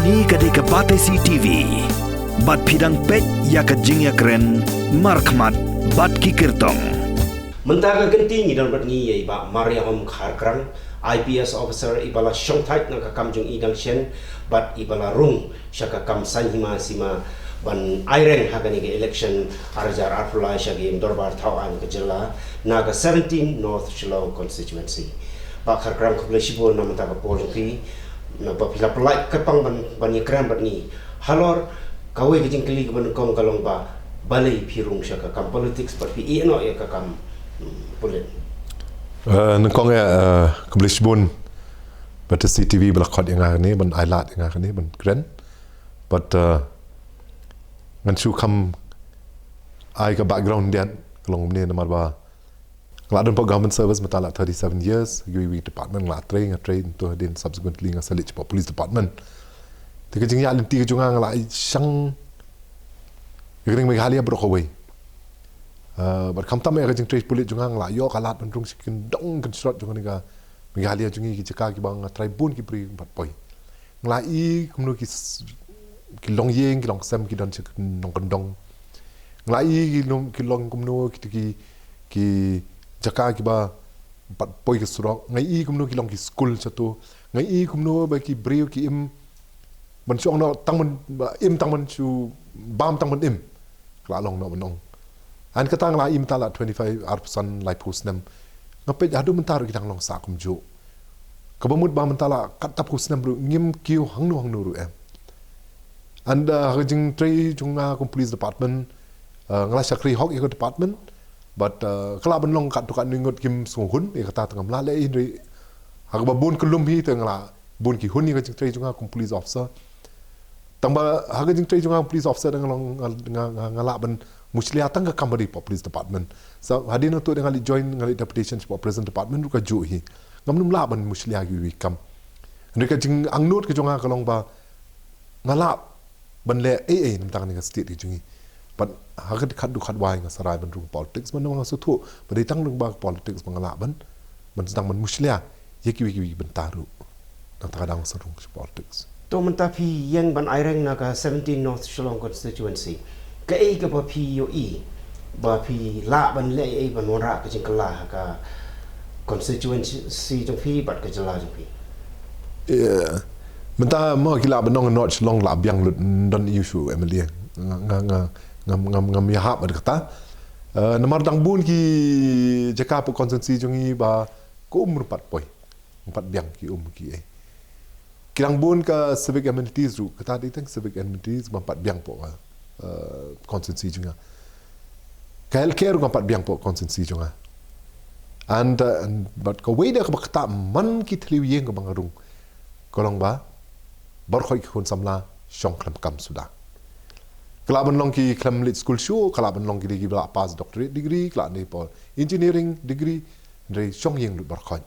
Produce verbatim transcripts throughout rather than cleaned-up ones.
Kane ka dei ka Batesi TV. Bad phi dang peit ïa ka jingïakren markhmat bad ki kyrtong. Mynta ka kynti ngi don bad ngi ïa i Bah Mariahom Kharkrang, I P S officer, iba la shongthait na ka kam jong i dang shen bad iba la rung sha ka kam saiñ hima sima ban aireng ha kane ka election ar hajar arphew lai sha ka im dorbar thaw aiñ ka jylla na ka seventeen North Shillong constituency. Bah Kharkrang, khublei shibun na mynta ka por jong phi, na ba phi la pynlait kyrpang ban, ban ïakren bad ngi. Halor kawei ka jingkylli kaba nyngkong ka long ba balei phi rung sha ka kam politics bad phi ïeh noh ïa ka kam, hmm, pulit. Eh, nyngkong ïa, eh, khublei shibun Batesi TV ba la khot ïa nga kane ban ai lad ïa nga kane ban kren. But, eh, ngan shu kham ai ka background diat ka long kumne namar ba nga la don hapoh government service mynta la thirty-seven years, ha kiwei kiwei department nga la trei, nga trei to hadien subsequently nga sa leit shapoh police department. Te ka jingïaid lynti ka jong nga nga la ïaid shang ïa ka ring Meghalaya baroh kawei. Ah, bad khamtam ïa ka jingtrei pulit jong nga nga la ïoh ka lad ban rung sha ki kyndong kynshrot jong kane ka Meghalaya jong ngi, ki jaka kiba nga trai bun ki briew ban pat poi. Nga la i kumno ki s-, ki longïing, ki longsem ki don sha ki nongkyndong. Nga la i ki long, ki long kumno kito ki, ki jaka kiba pat poi ki surok. Nga i kumno ki long ki skul shato. Nga i kumno ba ki briew ki im ban shu ong noh tang ban, ba im tang ban shu bam tang ban im. Ka la long noh ban ong. Hynrei kata nga la im mynta la twenty-five, arphew san, laiphew snem. Nga peit haduh mynta ruh ki dang long sah kumjuh. Kaba mut ba mynta la katto katne snem ruh ngim kiew hangno hangno ruh em. And, uh, ha ka jingtrei jong nga kum police department, uh, nga la shakri hok ïa ka department, but, uh, ka lah ban long katto katne ngut kim sngewhun ïa kata, te ngam lah leh ei hynrei ha kaba bun ka lum hi te nga la bun ki hun ïa ka jingtrei jong nga kum police officer. Tang ba ha ka jingtrei jong nga police officer nga long, nga, nga, nga, nga lah ban mushlia tang ka kam ba dei hapoh police department. Sa hadien nangta da nga leit join, nga leit deputation shapoh prison department ruh kajuh hi. Ngam nym lah ban mushlia kiwei ki kam. Hynrei ka jingangnud ka jong nga ka long ba nga lah ban leh ei ei na bynta kane ka state ka jong ngi. But ha ka khatduh khatwai nga sa rai ban rung politics, ban nga sngewthuh ba dei tang lyngba ka politics ba nga lah ban, ban sdang ban mushlia ïa kiwei kiwei ki bynta ruh. Nangta ka dang sa rung sha politics. To mynta phi ïeng ban aireng na ka seventeen North Shillong constituency. Kaei kaba phi ïohi ba phi lah ban leh ei ban wanrah ka jingkylla ha ka constituency jong phi bad ka jylla jong phi? Ïa. Mynta mo ki lah ban ong North Shillong lah biang lut, don issue M L A. Nga, nga, nga, ngam, ngam, ngam ïahap bad kata. Eh, namar dang bun ki jaka hapoh constituency jong ngi ba ka um ruh pat poi. Ngam pat biang ki um ki ei. Ki dang bun ka civic amenities ruh, kata dei tang civic amenities ba ngam pat biang hapoh, eh, constituency jong nga. Ka healthcare ruh ngam pat biang hapoh constituency jong nga. And, uh, and, but kawei de kaba ktah man ki thliew ïing kaba nga rung, ka long ba baroh khoit ki khun samla shong khlem kam suda. Ka lah ban long ki khlem leit skul shuh, ka lah ban long ki dei kiba la pass doctorate degree, ka lah dei hapoh engineering degree, hynrei shong ïing lut baroh khoit.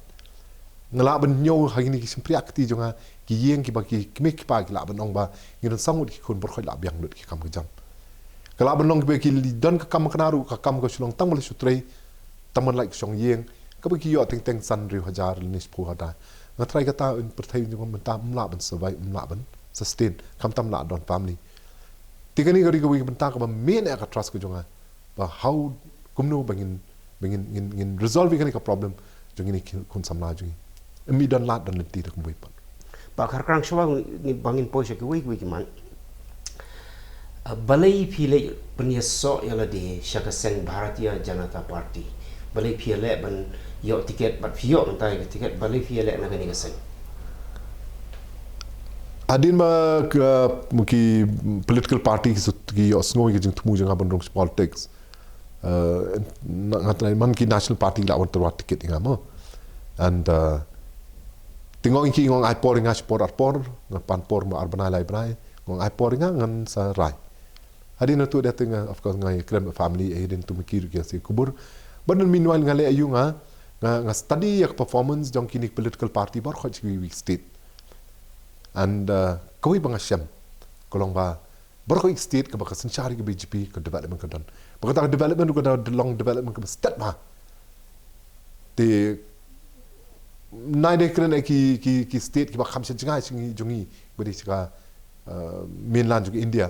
Nga lah ban ñiew ha kine ki shympriahkti jong nga, ki ïing kiba ki kmie ki kpa ki lah ban ong ba ngi don saw ngut ki khun baroh khoit lah biang lut ki kam ki jam. Ka lah ban long kiba ki don ka kam kane ruh, ka kam ka shu long tang ba la shu trei, tang ban lait ka shong ïing, kaba ki ïoh teng teng san hynriew hajar lane shiphew hajar. Nga tharai kata, pyrthei jong nga mynta ym lah ban survive, ym lah ban sustain, khamtam lah don family. Te kane ka dei kawei ka bynta kaba mih na ka trust ka jong nga. Ba how, kumno ba ngin, ba ngin, ngin, ngin resolve ïa kane ka problem jong kine ki khun samla jong ngi. Ym i don lad don lynti da kumwei pat. Bah Kharkrang, shuwa ngi, ba ngin poi sha kiwei kiwei ki mat. Ah, balei phi leit pynïasoh ïa lade sha ka seng Bharatiya Janata Party? Balei phi ïaleh ban ïoh tiket, bad phi ïoh mynta ïa ka tiket, balei phi ïaleh na kane ka seng? Hadien ba ka, ki political party ki shu, ki ïohsngew ïa ka jingthmu jong nga ban rung sha politics. Eh, na, nga trai man ki National Party la wan tyrwa tiket ïa nga mo. And, eh, te nga ong ïa ki, nga ong ai por ïa nga shipor arpor, ngan pan por mo ar bnai lai bnai, nga ong ai por ïa nga ngan sa rai. Hadien nangta de te nga, of course, nga ïakren bad family, eh, hadien nangta ma ki ruh ki ïa sngewkubur. But in the meanwhile nga leh aïu nga, nga, nga study ïa ka performance jong kine ki political party baroh khoit sha kiwei kiwei ki state. And, eh, kawei ba nga shem, ka long ba baroh khoit state kaba ka synshar ïa ka B J P ka development ka don. Ba kata ka development ruh ka da long development kaba stet bha. Te nai de kren ïa ki, ki, ki state kiba kham sha jngai sha ngi jong ngi, ba dei sha ka uh, mainland jong ka India.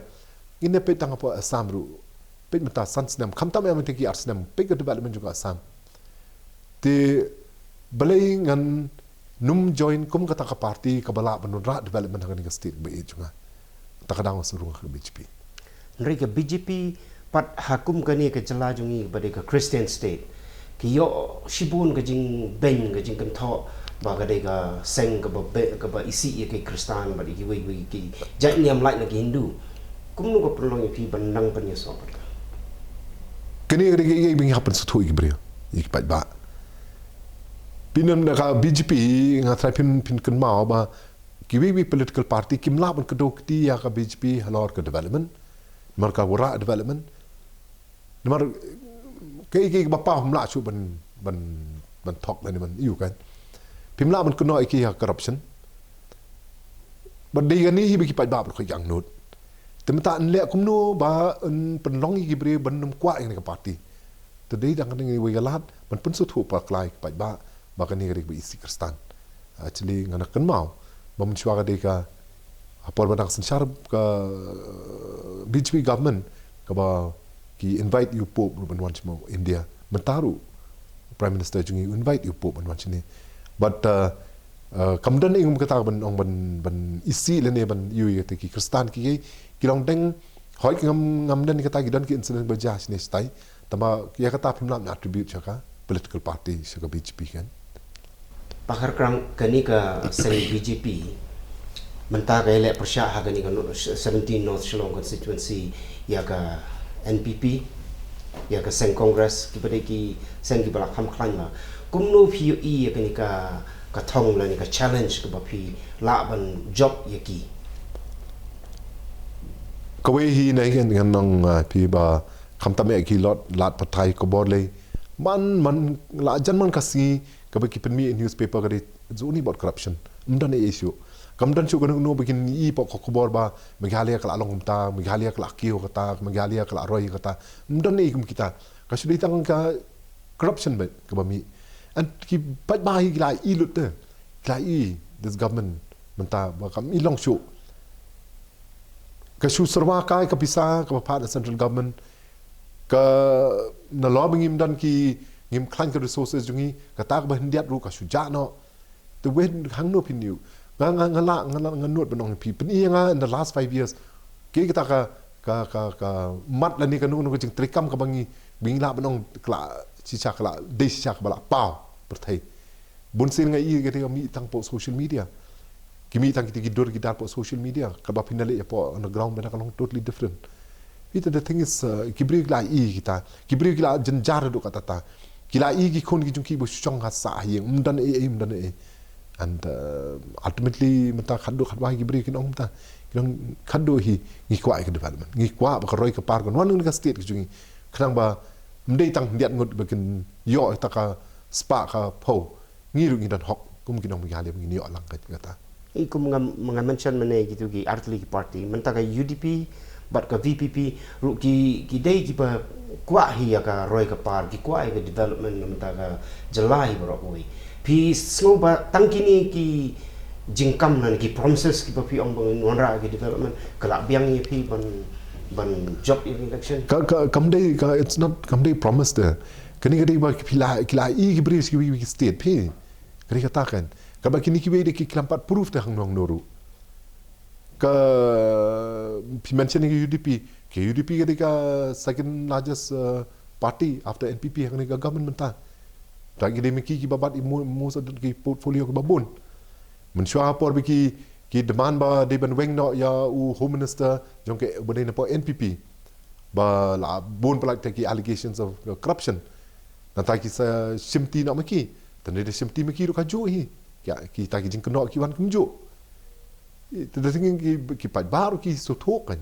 Ngin ïa peit tang hapoh Assam ruh. Peit mynta san snem, khamtam ïa mynta ki ar snem, peit ka development jong ka Assam. Te balei ngan nym join kum kata ka party kaba lah ban wanrah development ha kane ka state ba ïeit jong nga. Kata ka daw nga shu rung ha ka B J P. Hynrei ka B J P pat ha kum kane ka jylla jong ngi ba dei ka Christian state, ki ïoh shibun ka jingbeiñ, ka jingkynthoh ba ka dei ka seng kaba be, kaba isih ïa ki Khristan bad ïa kiwei kiwei ki jait niam lait na ki Hindu. Kumno ka pynlong ïa phi ban nang pynïasoh pat ka? Kane ka dei kaei ba ngi hap pynsngewthuh ïa ki briew, ïa ki paidbah. Phi nym na ka B J P, nga tharai phin, phin kynmaw ba kiwei kiwei political party kim lah ban kdew kti ïa ka B J P halor ka development. Namar ka wanrah development. Namar kaei kaei ba paw phim lah shuh ban, ban, ban thok lane ban ïoh kan. Phim lah ban kynnoh ïa ki ha corruption. Bad dei kane hi ba ki paidbah ba khot ki angnud. Te mynta yn leh kumno ba yn pynlong ïa ki briew ban nym kwah ïa kane ka party. Te dei dang kane ka wei ka lad ban pynsngewthuh paidbah, ba kane ka dei kaba isih Khristan. Actually nga kynmaw ba mynshuwa ka dei ka, ha por ba dang synshar ka B J P government, kaba ki invite ïa u Pope ruh ban wan sha India. Mynta ruh Prime Minister jong ngi u invite ïa u Pope ban wan shane. But uh, uh, kam don ei kum kata ban ong ban, ban isih lane ban ïoh ïa kata ki Khristan ki, ki, ki long deng. Hooid, ngam, ngam don kata, ki don ki incident ba jia shane shatai. Tangba ïa kata phim lah ban attribute sha ka political party, sha ka B J P kan. Bah Kharkrang, kane ka seng B J P mynta ka ïaleh pyrshah ha kane ka no-, seventeen North Shillong constituency ïa ka N P P, ïa ka seng Congress, kiba dei ki seng kiba la kham khlaiñ bha. Kumno phi ïohi ïa kane ka, ka thong lane ka challenge kaba phi lah ban jop ïa ki? Kawei hi nai ngan, ngan ong, uh, phi ba khamtam ïa ki lad, lad pathai khubor lei. Man, man, la jan man ka sngi kaba ki pynmih newspaper ka dei only about corruption. Ym don ei ei shuh. Kam don shuh kano kano ba kin ïohi hapoh ka khubor ba Meghalaya ka la long kumta, Meghalaya ka la kiew kata, Meghalaya ka la roi kata. Ym don ei kum kita. Ka shu dei tang ka corruption beit kaba mih. And ki paidbah hi ki la ïohi lut te. Ki la ïohi this government mynta ba kam ïohi long shuh. Ka shu syrwa kai ka pisa kaba phah na central government. Ka nalor ba ngim don ki, ngim khlaiñ ka resources jong ngi, kata kaba khyndiat ruh ka shu jah noh. Te wei hangno phin ïoh? Nga, nga, nga la, nga la, nga nud ban ong ïa phi, phin ïohi ïa nga in the last five years. Kaei kata ka, ka, ka, ka mat lane kano kano ka jingtreikam kaba ngi, ba ngi lah ban ong ka la shisha, ka la dei shisha kaba la paw pyrthei. Bun sien nga ïohi kata ka mih tang hapoh social media. Ki mih tang kita ki dur ki dar hapoh social media. Kaba phin da leit hapoh on the ground ba na ka long totally different. Kita, the thing is, uh, ki briew ki la ïohi kita. Ki briew ki la jynjar haduh katta katta. Ki la ïohi ki khun ki jong ki ba shu shong ha sah ha ïing. Ym don ei ei, ym don ei ei. And, uh, ultimately mynta khatduh khatwai ki briew kin ong mynta, kin ong khatduh hi ngi kwah ïa ka development. Ngi kwah ba ka roi ka par kan wan na ka state ka jong ngi. Khnang ba ym dei tang khyndiat ngut ba kin ïoh ïa kata ka spah ka phew. Ngi ruh ngi don hok kum ki nong Meghalaya ba ngin ïoh lang kat kata. I kum nga, nga mention mynne kitu ki artylli ki party, mynta ka U D P bad ka V P P ruh ki, ki dei kiba kwah hi ïa ka roi ka par, ki kwah ïa ka development na mynta ka jylla hi baroh kawei. Phi sngew ba tang kine ki jingkam lane ki promises kiba phi ong ba ngin wanrah ïa ka development ka la biang ïa phi ban, ban jop ïa ka election? Ka, ka, kam dei ka, it's not, kam dei promise te. Kane ka dei ba ki phi la, ki la ïohi ki briew sha kiwei kiwei ki state phi. Ka dei kata kan. Kaba kine kiwei de ki khlem pat proof te hangno hangno ruh. Ka, phi mention ka U D P. Ka U D P ka dei ka second largest, uh, party after N P P ha kane ka government mynta. Ta ki dei ma ki kiba bat ïa mo-, most of the ki portfolio kiba bun. Mynshuwa ha por ba ki, ki demand ba dei ban weng noh ïa u Home Minister jong ka ba dei na pdeng N P P. Ba la bun palat ki allegations of, uh, corruption. Nangta ki sa shimti noh ma ki. Tang da shimti ma ki ruh kajuh hi. Ki, kita ki jingkynnoh ki wan kumjuh. Te da teng ki, ki paidbah ruh ki sngewthuh kan.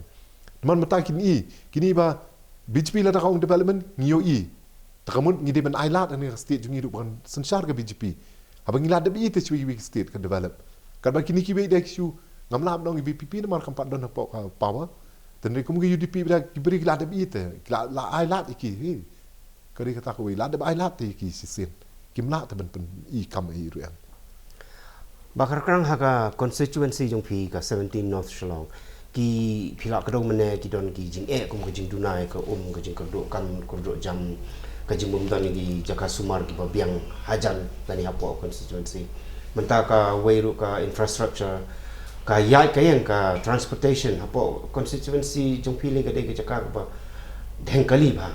Namar mynta kine, kine ba B J P lada ka ong development ngi ïohi. Te ka mut ngi dei ban ailad ha kane ka state jong ngi ruh ba kan synshar ka B J P. Haba ngi la dep ïohi te shu ïohi state ka develop. Katba kine kiwei de ki shu ngam lah ban ong V P P namar kam pat don hapoh ka power. Te hynrei kum ka U D P ba ki briew ki la dep ïohi te, ki la, la ailad ïa ki hi. Ka dei kata kawei, la dep ailad te ïa ki shisien. Kim lah te ban pyn-i kam ei ruh em. Bah Kharkrang, ha ka constituency jong phi ka seventeen North Shillong, Ki phi lah kdew mynne ki don ki jingeh kum ka jingduna ïa ka um, ka jingkyrduh kam, kyrduh jam, ka jingbymdon ïa ki jaka sumar kiba biang hajan lane hapoh constituency. Mynta kawei ruh ka infrastructure, ka ïaid ka ïeng ka transportation hapoh constituency jong phi lei ka dei ka jaka kaba dheng kali bha.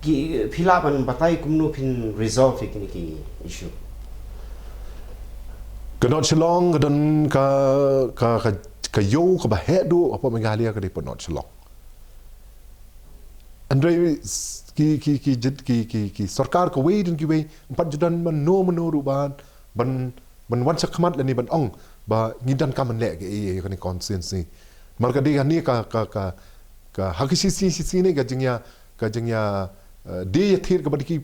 Ki phi lah ban batai kumno phin resolve ïa kine ki issue? Ka North Shillong ka don ka, ka, ka, ka ïew kaba heh duh hapoh Meghalaya ka dei hapoh North Shillong. Hynrei s-, ki, ki, ki, jit-, ki, ki, ki sorkar kawei don kiwei, ym pat ju don mano mano ruh ban, ban, ban wan shakhmat lane ban ong ba ngi donkam ban leh kaei ïa kane constituency. Namar ka dei kane ka, ka, ka, ka ha ki shisngi shisngi ne ka jingïa, ka jingïa, eh, dei ïa thied kaba dei ki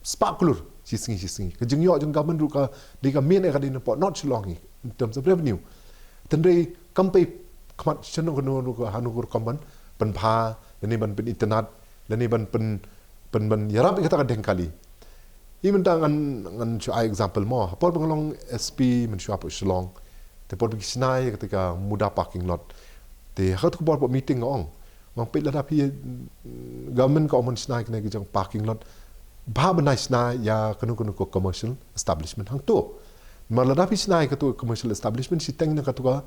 spah klur shisngi shisngi. Ka jingïoh jong government ruh ka dei ka main, eh, ka dei napoh North Shillong hi in terms of revenue. Hynrei kam pei khmat shano kano kano ka, hano ka rukom ban pynbha lane ban pynitynnad lane ban pyn, pyn ban ïarap ïa kata ka dheng kali. Hi mynta ngan, ngan shu ai example mo. Hapor ba nga long S P mynshuwa hapoh Shillong, te por ba ki shna ïa kata ka MUDA parking lot, te ha kata ka por hapoh meeting nga ong, nga ong peit lada phi, mm, government ka ong ban shna ïa kane ka jong parking lot, bha ban nai shna ïa kano kano ka commercial establishment hangto. Namar lada phi shna ïa kato commercial establishment shiteng na kato ka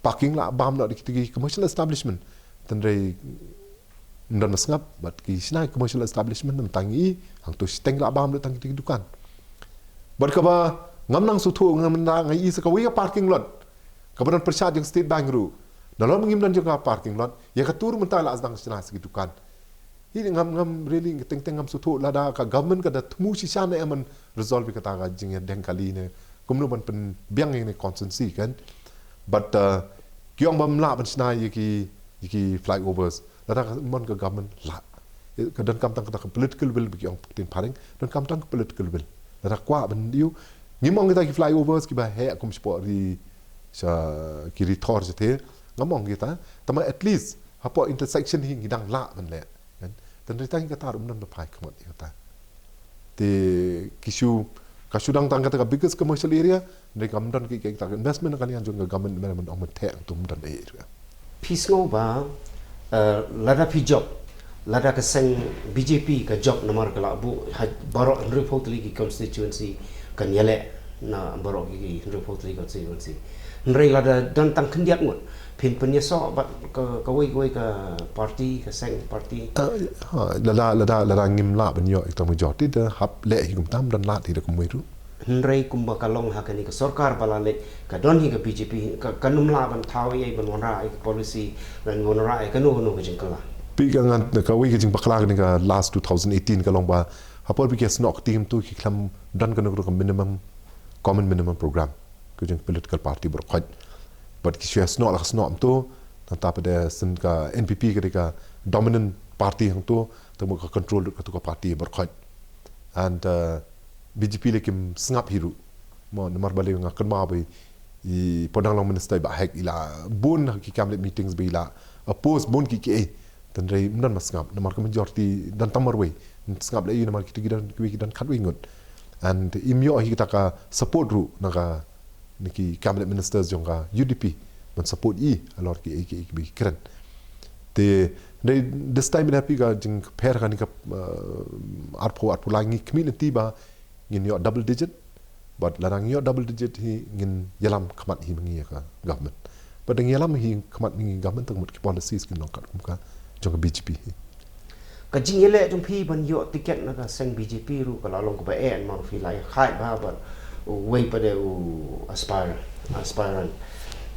parking lah bam noh da kita ki commercial establishment. Hynrei ym don ba sngap, bad ki shna commercial establishment, ym tang i, hangto shiteng lah bam da tang kita ki dukan. Bad kaba ngam nang sngewthuh, ngam nang, nga i sa kawei ka parking lot kaba don pyrshah jong State Bank ruh. Nalor ngim don jong ka parking lot, ïa kato ruh mynta lah sdang shna sa ki dukan. Hi ngam, ngam really, teng teng ngam sngewthuh lada ka government ka da thmu shisha ne em ban resolve ïa kata ka jingïadeng kali ne kumno ban pynbiang ïa kane constituency kan. Bad, uh, ki ong ba ym lah ban shna ïa ki, ïa ki flyovers. Lada ka mon ka government lah. Ka donkam tang kata ka political will, ba ki ong ktien phareng, donkam tang ka political will. Lada kwah ban ïoh, ngim ong kita ki flyovers kiba heh kum shapoh ri, sha ki ri thor shatei, ngam ong kita. Tangba at least hapoh intersection hi ngi dang lah ban leh. Kan? Tang dei tang kata ruh ym don ba phai khmat ïa kata. Te ki shu, ka shu dang tang kata ka biggest commercial area, ne kam don ki, ki, kita ka investment ka liang jong ka government, man, man, ong man theh tu ym don ei area. Phi sngew ba, eh, lada phi jop, lada ka seng B J P ka jop namar ka lah buh ha baroh hynriewphew tylli ki constituency kan ïaleh na baroh ki, ki hynriewphew tylli constituency. Hynrei lada don tang khyndiat ngut, phin pynïasoh bad ka, kawei kawei ka party, ka seng party. Ah, ha, lada, lada, lada ngim lah ban ïoh ïa ka majority, da hap leh hi kumta, ym don lad hi da kumwei ruh. Hynrei kumba ka long ha kane ka sorkar ba la leit, ka don hi ka B J P, ka, kan ym lah ban thaw ei ei, ban wanrah ei ei ka policy, ban wanrah ei ei kano kano ka jingkylla. Phi, ka ngan, kawei ka jingbakla kane ka last two thousand eighteen ka long ba hapor ba ki snoh ka team tu ki khlem don kano kano ka minimum, common minimum program, ka jong political party baroh khoit. Bad ki shu ïa snoh la ka snoh mynta, nangta pat de shen ka N P P ka dei ka dominant party hangto, te mo ka control lut kato ka party baroh khoit. And, uh, B J P lei kim sngap hi ruh. Mo, namar balei nga kynmaw ba i, i pyndonkam long minister i Bah Hek, i la bun ha ki cabinet meetings ba i la oppose bun ki, ki ei. Tang dei ym don ba sngap, namar ka majority don tang marwei. Sngap lei namar kita ki don, kiwei ki don khatwei ngut. And im ïoh hi kita ka support ruh na ka, na ki cabinet ministers jong ka U D P ban support i halor ki, ki, ki, ki kren. Te dei this time, ïa phi, ka jingpher kane ka, uh, arphew, arphew lai, ngi khmih lynti ba ngin ïoh double digit. Bad lada ngi ïoh double digit hi ngin ïalam khmat hi ma ngi ïa ka government. Bad da ngi ïalam hi khmat ma ngi government, tang mut ki policies kin long katkum ka jong ka B J P hi. Ka jingïaleh jong phi ban ïoh ticket na ka seng B J P ruh ka la long kaba eh, namar phi la ïa khaid bha bad uwei pat de u aspire, aspirant.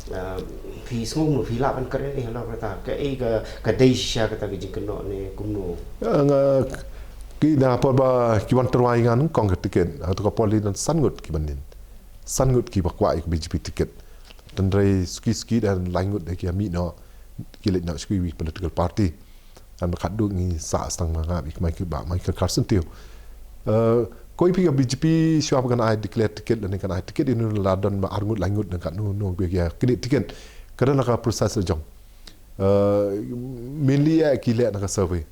Ah, phi sngew kumno, phi lah ban kren ei ei halor kata, kaei ka, ka dei shisha kata ka jingkynnoh ne kumno? Ah, nga, ki da por ba ki wan tyrwa ïa nga nyngkong ka ticket, hato ka por lei don san ngut ki ban nin. San ngut kiba kwah ïa ka B J P ticket. Tang dei suki suki da lai ngut de ki ïa mih noh, ki leit noh sha kiwei ki political party. Kan ba khatduh ngi sah tang ma nga bad i Michael, Bah Michael Carson Tiew. Eh, ko i phi ka B J P shuwa ba kan ai declare ticket lane kan ai ticket ïa no, la don ba ar ngut lai ngut na katno no ba ki ïa knieh ticket. Ka don la ka process la jong. Eh, mainly ïa ki leh na ka survey.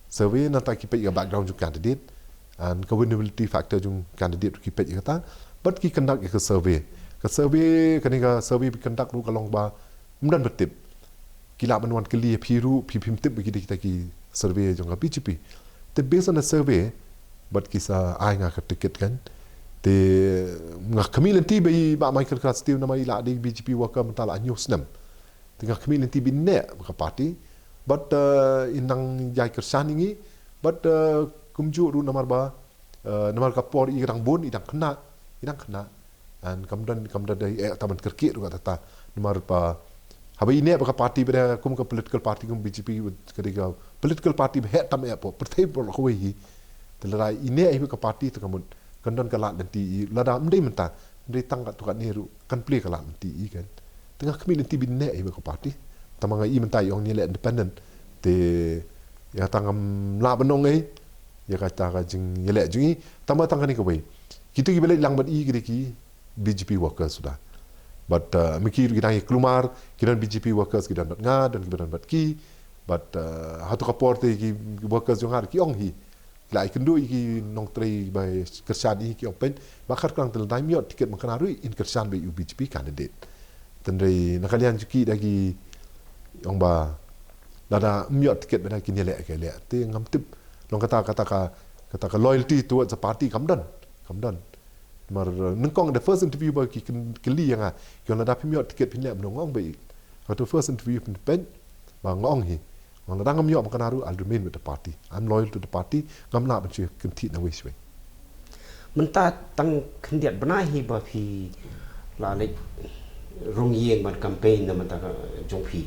Survey nangta ki peit ïa ka background jong candidate and ka winnability factor jong candidate ki peit ïa kata. Bad ki conduct ïa ka survey. Ka survey, kane ka survey ba conduct ruh ka long ba ym don ba tip. ki lah ban wan kylli ïa phi ruh, phi phim tip ba ki dei kita ki survey jong ka B J P. Te based on the survey, bad ki sa ai nga ka ticket kan. Te nga khmih lynti ba i Bah Michael Kharstiew namar i la dei B J P worker mynta la hynñiew snem. Te nga khmih lynti ba in neh bad ka party. Bad, eh, in nang ïai kyrshan ïa ngi. Bad, eh, kumjuh ruh namar ba, eh, namar ka por i dang bun, i dang khynnah, i dang khynnah. And kam don, kam don dei, eh, tang ban kyrkieh ruh kata ta. Namar ba, haba i neh bad ka party ba dei kum ka political party kum B J P, ka dei ka political party ba heh tam eh hapoh pyrthei baroh kawei hi. Te lada i neh hi bad ka party te ka mut kan don ka lad lynti i, lada ym dei mynta, ym dei tang katto katne ruh kan plie ka lad lynti i kan. Te nga khmih lynti ba in neh hi bad ka party. Tang ba nga i mynta i ong in ïaleh independent. Te ïa tang ngam lah ban ong ei ïa kata ka jingïaleh jong i. Tang ba tang kane kawei. Kito kiba leit lang bad i ki dei ki B J P workers suda. But, uh, ma ki ruh ki dang ïa kulmar, ki don B J P workers, ki don bad nga, don kiba don bad ki. But, uh, hato ka por te ki workers jong nga ruh ki ong hi. Ki la ïakynduh ïa ki nongtrei ba kyrshan ïa ki, ong peit, Bah Kharkhrang, te lada phim ïoh ticket mynta ruh in kyrshan bad ïa u B J P candidate. Hynrei na ka liang jong ki da ki ong ba lada phim ïoh ticket ba da kin ïaleh ka ïaleh. Te ngam tip long kata, kata ka, kata ka loyalty towards a party kam don. Kam don. Namar, uh, nyngkong the first interview ba ki kyn-, kylli ïa nga. Ki ong lada phim ïoh ticket phin leh mano, nga ong ba i. Hato first interview phin peit ba nga ong hi. Nga ong lada ngam ïoh ba kane ruh, I'll remain with the party. I'm loyal to the party. Ngam lah ban shu kynthih na wei shuh. Mynta tang khyndiat bnai hi ba phi la leit rung ïing ban campaign na mynta ka jong phi.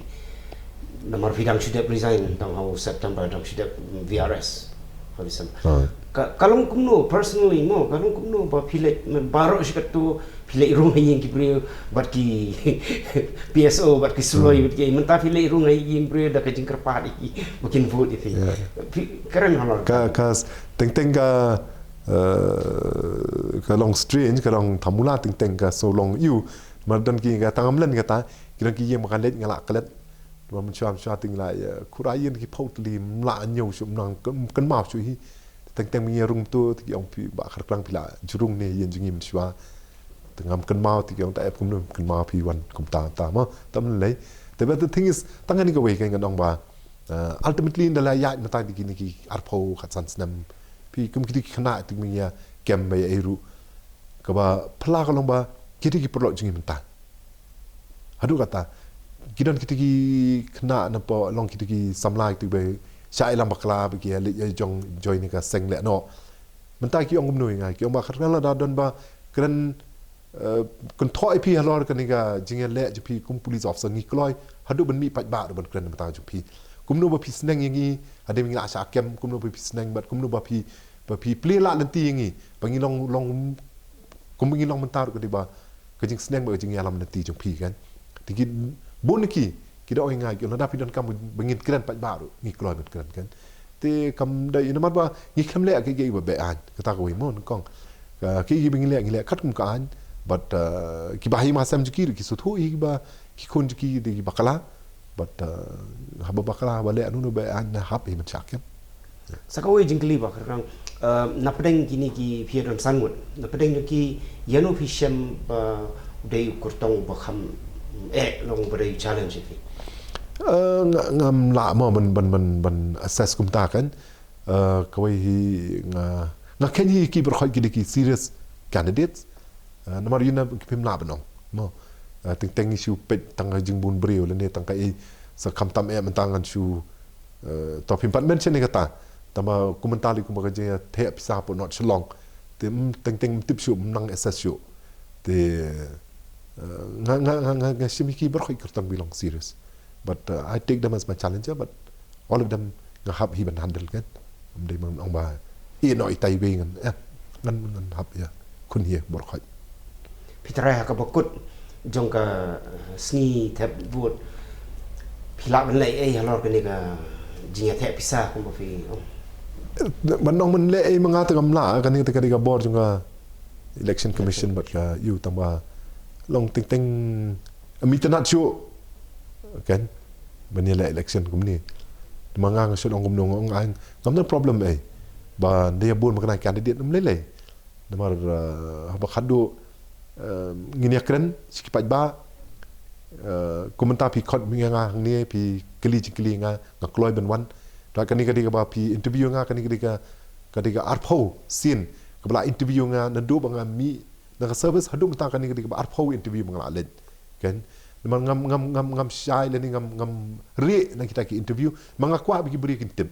Namar phi dang shu dep resign tang ha u September, dang shu dep V R S. Ha u December. Ah. Ka, ka long kumno personally mo, ka long kumno ba phi leit, baroh shi katto phi leit rung ha ïing ki briew bad ki P S O bad ki suloi, hmm, bad ki, mynta phi leit rung ha ïing briew da ka jingkyrpad ïa ki ba kin vote ïa phi. Yeah. Phi kren halor ka, ka s-, teng teng ka, eh, ka long strange, ka long thamula teng teng ka shu long ïa u. Namar don ki, ka tang ym len kata, ki don ki ïing ba kan leit nga la klet. Namar mynshuwa mynshuwa te ngi la ïa khura ïing ki phew tylli, ym lah ñiew shuh, ym nang kyn-, kynmaw shuh hi. Teng teng ma ngi ïa rung to te ki ong phi Bah Kharkhrang phi la ju rung ne ïing jong ngi mynshuwa. Te ngam kynmaw, te ki ong ta ep kumno kynmaw phi wan kumta ta mo. Tam lei. Te but the thing is, tang kane kawei kan ngan ong ba, uh, ultimately ynda la ïaid mynta te kine ki arphew khatsan snem, phi kum kito ki khynnah te ma ngi ïa kem ba ïa ei ruh. Kaba phylla ka long ba kito ki paralok jong ngi mynta. Haduh kata, ki don kito ki khynnah na pdeng long kito ki samla kito ba shah ïalam bakla ba ki ïa leit ïa jong join ïa ka seng lehnoh. Mynta ki ong kumno ïa nga, ki ong Bah Kharkhrang lada don ba kren, eh, kynthoh ïa phi halor kane ka jingïaleh jong phi kum police officer ngi kloi, haduh ban mih paidbah ruh ban kren mynta jong phi. Kumno ba phi sneng ïa ngi, hadien ngi la shah kem, kumno ba phi sneng bad kumno ba phi, ba phi plie lad lynti ïa ngi, ba ngi long, long, kumba ngi long mynta ruh ka dei ba ka jingsneng bad ka jingïalam lynti jong phi kan. Te ki bun ki, ki da ong ïa nga, ki lada phi donkam ba ngin kren paidbah ruh, ngi kloi ban kren kan. Te kam dei, namar ba ngi khlem leh kiei kiei ba beaiñ, kata kawei mo nyngkong. Ka, kiei kiei ba ngi leh, ngi leh katkum ka aiñ, but, uh, kiba ha ïing ha sem jong ki ruh ki sngewthuh ïa kiba, ki khun jong ki dei kiba bakla. But, uh, haba bakla, haba leh, anu anu ba, uh, nga hap hi ban shah kem. Sa kawei jingkylli Bah Kharkhrang, uh, na pdeng kine ki phi ïa don san ngut, na pdeng jong ki ïano phi shem ba u dei u kyrtong ba kham eh long ba dei u challenge ïa phi? Uh, nga, ngam lah mo ban, ban, ban, ban assess kumta kan. Uh, kawei hi nga, nga kheiñ hi ki baroh khoit ki dei ki serious candidates. Uh, namar ïa na ki phim lah ban ong mo. Uh, teng teng ngi shu peit tang ka jingbun briew lane tang kaei, sa khamtam eh mynta ngan shu, uh, to phim pat mention ïa kata. Tang ba kum mynta lei kumba ka jingïatheh pisa hapoh North Shillong. Te, mm, teng teng ym tip shuh, ym nang assess shuh. Te, uh, nga, nga, nga, nga, nga shim ïa ki baroh khoit ki kyrtong ba long serious. But, uh, I take them as my challenger, but all of them nga hap hi ban handle kan. Ym dei ban ong ba ïeh noh itai iwei ngan, eh, ngan, ngan hap ïa khun hi baroh khoit. Phi trai ha kaba kut jong ka, uh, sngi thep vote. Phi lah ban leh ei halor kane ka jingïatheh pisa kumba phi ong? Ban ong ban leh ei ma nga te ngam lah, kane te ka dei ka bor jong ka Election Commission bad ka ïa u, tang ba long teng teng ym itynnad shuh kan ban ïaleh election kumne. Te ma nga nga shu ong kumno, nga ong ai ngam don problem ei ba ynda ïa bun ba kane candidate ym lei lei. Namar, uh, haba khadduh, uh, ngin ïa kren sha ki paidbah, Uh, kumta phi khot mi nga hangne, phi kylli jingkylli nga, nga kloi ban wan. Te kane ka dei kaba phi interview nga, kane ka dei ka, ka dei ka arphew sien kaba la interview nga naduh ba nga mih na ka service haduh mynta, kane ka dei kaba arphew interview ba nga la leit. Kan? Namar ngam, ngam, ngam, ngam shy lane ngam, ngam rieh na kita ki interview. Ma nga kwah ba ki briew kin tip.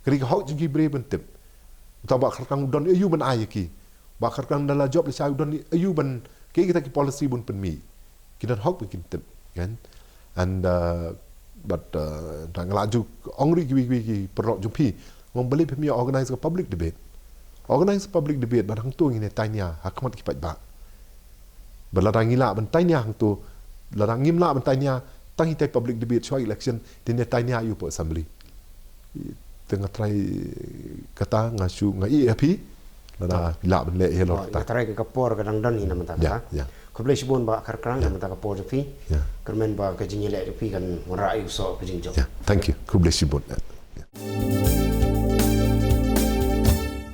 Ka dei ka hok jong ki briew ban tip. Uta Bah Kharkang u don aïu ban ai ïa ki. Bah Kharkang da la jop lashai u don aïu ban, kiei kita ki policy ba un pynmih. Ki don hok ba kin tip, kan? And, uh, but, uh, te nga la ju ong ruh ïa kiwei kiwei ki paralok jong phi, nga ong balei phim ïa organize ka public debate. Organize public debate, bad hangto ngin ïa tania ha khmat ki paidbah. Bad lada ngi lah ban tania hangto, lada ngim lah ban tania tang hitai public debate shuwa election, te ngin ïa tania aïu hapoh assembly. Te nga trai kata, nga shu, nga ïeh ha phi, lada phi lah ban leh halor kata. Nga trai ka por ka dang don hi na mynta kata. Khublei shibun Bah Kharkang na mynta ka por jong phi. Kyrmen ba ka jingïaleh jong phi kan wanrah ïa u soh ka jingjop. Thank you. Khublei shibun.